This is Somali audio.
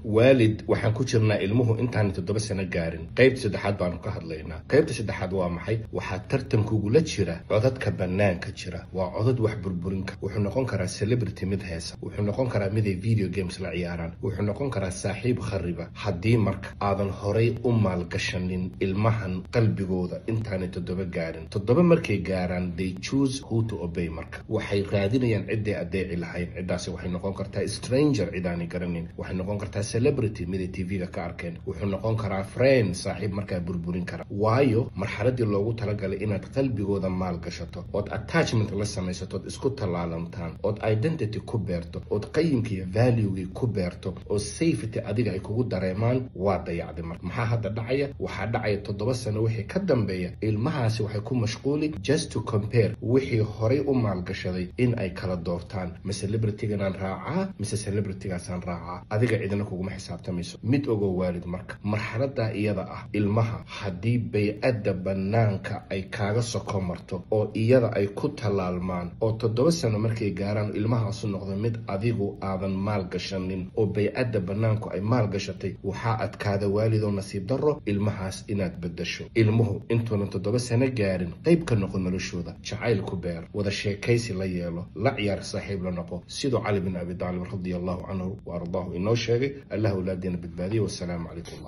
Waalid, waxaan ku jirnaa ilmuhu intaan 7 sano gaarin. Qaybta saddexaad baanu ka hadlaynaa. Qaybta saddexaad waa maxay? Waxaa tartan kugula jira codadka banaanka jira. Waa codad wax burburinka. Wuxuu noqon karaa celebrity, mid heesa, wuxuu noqon karaa mid ay video games la ciyaaraan, wuxuu noqon karaa saaxiib khariba. Haddii marka aadan horay u maalgashanin ilmahan qalbigooda intaanay 7 gaarin, 7 markay gaaraan, they choose who to obey. Marka waxay raadinayaan ciday adeeci lahayn. Ciddaasi waxay noqon kartaa stranger, cidaanay garanin, waxay noqon kartaa celebrity, miday TV-ga ka arkeen, wuxuu noqon karaa friend, saaxiib markaa burburin kara. Waayo, marxaladii loogu talagalay inaad qalbigooda maal gashato, ood attachment la samaysato, ood isku tallaalantaan, ood identity ku beerto, ood qayimka iyo valuegii ku beerto, oo safety adiga ay kugu dareemaan, waa dayacday. Marka maxaa hadda dhacaya? Waxaa dhacaya 7 sano wixii ka dambeeya, ilmahaasi waxay ku mashquuli just to compare wixii horay u maalgashaday, in ay kala doortaan: ma celebrityganaan raacaa mise celebritygaasaan raacaa? Adiga cidina kuguma xisaabtamayso. Mid ogow, waalid, marka marxaladaa iyada ah ilmaha haddii bay-adda banaanka ay kaaga soko marto oo iyada ay ku tallaalmaan, oo 7 sano markay gaaraan ilmahaasu noqdo mid adigu aadan maal gashanin oo bay-adda banaanku ay maal gashatay, waxaa adkaada, waalidoo, nasiib darro, ilmahaas inaad bedasho. Ilmuhu intuunan 7 sano gaarin, qayb ka noqo noloshooda, jacayl ku beer, wada sheekaysi la yeelo, la ciyaar, saaxiib la noqo, siduu Cali bin Abi Taalib radia Allahu canhu wa ardaahu inoo sheegay. Allah awlaadeena badbaadiye. Wasalaamu calaykum.